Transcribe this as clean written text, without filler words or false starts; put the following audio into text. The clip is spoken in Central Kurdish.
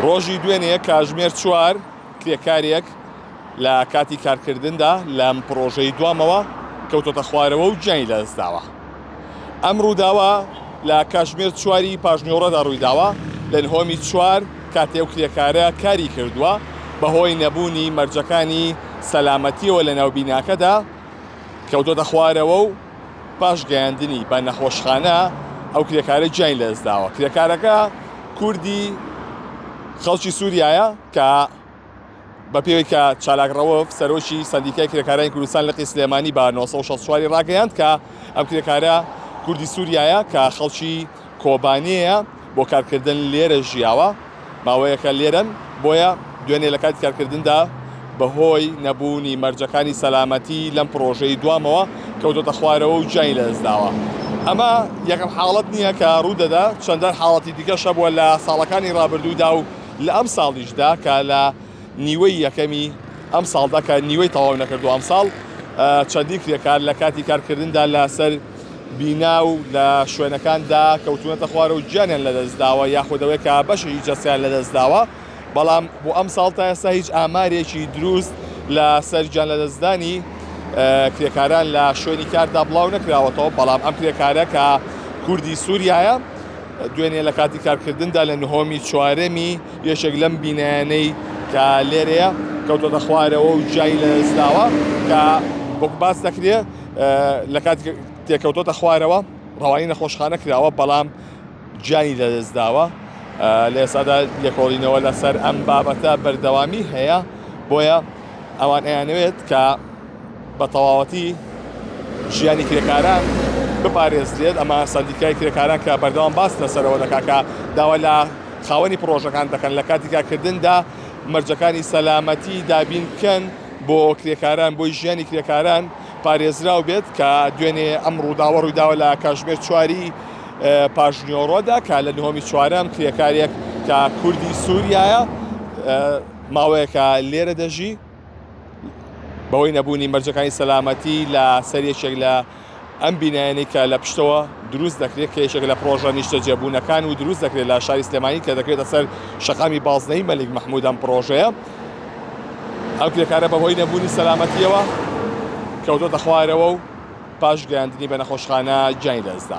ڕۆژی دوێنێ کاژمێر چوار کرێکارێک لە کاتی کارکردندا لەم پڕۆژەی دوامەوە کەوتۆتە خوارەوە و گیانی لەدەستداوە. ئەم ڕووداوە لە کاژمێر چواری پاژنیۆڕەدا ڕوویداوە لە نهۆمی چوار کاتێ ئەو کرێکارە کاری کردووە بەهۆی نەبوونی مەرجەکانی سەلامەتیەوە لە ناو بیناکەدا کەوتۆتە خوارەوە و پاش گەیاندنی بە نەخۆشخانە ئەو کرێکارە گیانی لەدەستداوە. کرێکارەکە کوردی خەڵکی سووریایە کە بەپێی کە چالاک ڕەوف سەرۆکی سەندیکای کرێکارانی کوردستان لقی سلێمانی بە 964 ڕاگەیاند کە ئەم کرێکارە کوردی سووریایە کە خەڵکی کۆبانێیە بۆ کارکردن لێرە ژیاوە ماوەیەکە لێرەن، بۆیە دوێنێ لە کاتی کارکردندا بەهۆی نەبوونی مەرجەکانی سەلامەتی لەم پڕۆژەی دوامەوە کەوتۆتە خوارەوە و گیانی لەدەستداوە. ئەمە یەکەم حاڵەت نییە کە ڕوودەدا، چەندان حاڵەتی دیکەش هەبووە لە ساڵەکانی ڕابردوودا و لە ئەمساڵیشدا کە لە نیوەی یەکەمی ئەمساڵدا کە نیوەی تەواو نەکردووە ئەمساڵ چەندین کرێکار لە کاتی کارکردندا لەسەر بینا و لە شوێنەکاندا کەوتوونەتە خوارە و گیانیان لەدەستداوە یاخود ئەوەی کە بەشێکی جەستەیان لەدەستداوە بەڵام بۆ ئەمساڵ تا ئێستا هیچ ئامارێکی دروست لەسەر گیان لەدەستدانی کرێکاران لە شوێنی کاردا بڵاو نەکراوەتەوە بەڵام ئەم کرێکارە کە کوردی سووریایە دوێنێ لە کاتی کارکردندا لە نهۆمی چوارەمی یەکێک لەم بینایانەی کە لێرەیە کەوتۆتە خوارەوە و گیانی لەدەستداوە کە وەکو باس دەکرێت لە کاتی تێکەوتۆتە خوارەوە ڕەوانی نەخۆشخانە کراوە بەڵام گیانی لەدەستداوە لە ئێستادا لێکۆڵینەوە لەسەر ئەم بابەتە بەردەوامی هەیە بۆیە ئەوان ئەیانەوێت کە بە تەواوەتی ژیانی کرێکاران بپارێزرێت ئەمە سەندیکای کرێکاران کە بەردەوام باس لەسەرەوە دەکات کە داوا لە خاوەنی پڕۆژەکان دەکەن لە کاتی کارکردندا مەرجەکانی سەلامەتی دابین بکەن بۆ کرێکاران بۆی ژیانی کرێکاران پارێزراو بێت کە دوێنێ ئەم ڕووداوە ڕوویداوە لە کاژمێر چواری پاژنیۆڕۆدا کە لە نهۆمی چوارەم کرێکارێک کە کوردی سووریایە ماوەیەکە لێرە دەژی بەهۆی نەبوونی مەرجەکانی سەلامەتی لە سەر یەکێک لە ئەم بینایانەی کە لە پشتەوە دروست دەکرێت کە یەکێک لە پرۆژە نیشتەجێبوونەکان و دروست دەکرێت لە شاری سلێمانی کە دەکرێتە سەر شەقامی بازنەی مەلیک مەحمود ئەم پرۆژەیە ئەو کرێکارە بەهۆی نەبوونی سەلامەتیەوە کەوتۆتە خوارەوە و پاش گەیاندنی بە نەخۆشخانە گیانی لەدەستدا.